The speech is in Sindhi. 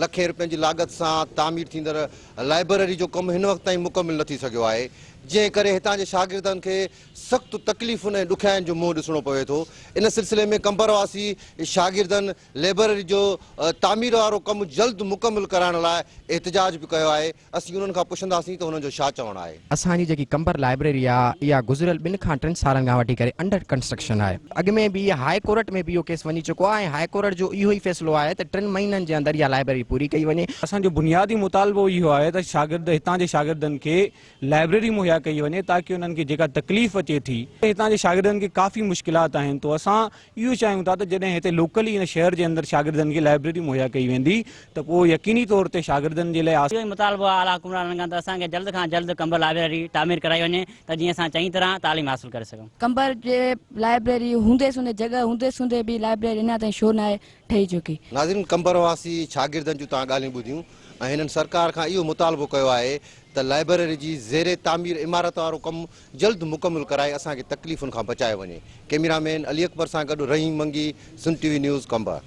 لکين روپين جي لاڳت سان تعمير ٿيندڙ لائبرري جو ڪم هن وقت تائين مڪمل نه ٿي سگهيو آهي، جنهن ڪري هتان جي شاگردن کي سخت تڪليفن ۽ ڏکيائين جو منهن ڏسڻو پوي ٿو. ان سلسلي ۾ قمبر واسي شاگردن لئبرري جو تعمير وارو ڪم جلد مڪمل ڪرائڻ لاء احتجاج به ڪيو آهي. اسين انهن کان پڇنداسين ته هنن جو ڇا چوڻ آهي. اسان جي جيڪي قمبر لائبريري آ اها گذريل ٻن کان ٽن سالن کان وٺي ڪري انڊر ڪنسٽرڪشن آهي. اڳ ۾ به هاء ڪورٽ ۾ به اهو ڪيس وڃي چڪو آهي ۽ هاء ڪورٽ جو اهو ئي فيصلو آهي ته ٽن مهينن جي اندر اها لائبريري پوري ڪئي وڃي. اسان جو بنيادي مطالبو اهو آهي ته شاگرد هتان جي شاگردن کي لائبريري مهيا ڪئي وڃي تاڪه انهن کي جيڪا تڪليف اچي ٿي هتان جي شاگردن کي ڪافي مشڪلات آهن تو اسان اهو چاهيون ٿا ته جڏهن هتي لوڪلي هن شهر جي اندر شاگردن کي لائبريري مهيا ڪئي ويندي ته پوء يقيني طور تي شاگردن جي لاء اهو ئي مطالبو آهي اعليٰ حڪمرانن کان ته اسان کي جلد کان جلد قمبر لائبريري تعمير ڪرائي وڃي ته جيئن اسان چڱي طرح تعليم حاصل ڪري سگهون. قمبر جي لائبريري هوندي سوندي جڳهه هوندي سوندي به لائبريري اڃا تائين شو ناهي ٺهي چڪي. ناظرين قمبر واسي شاگردن جون توهان ڳالهيون ٻڌيون ۽ هنن سرڪار کان اهو مطالبو ڪيو آهي ته لائبريري جي زير تعمير عمارت وارو ڪم جلد مڪمل ڪرائي اسان کي تڪليفن کان بچايو وڃي. ڪئميرا مين علي اڪبر سان گڏ Rahim Mangi, Sindh T V news, Qambar.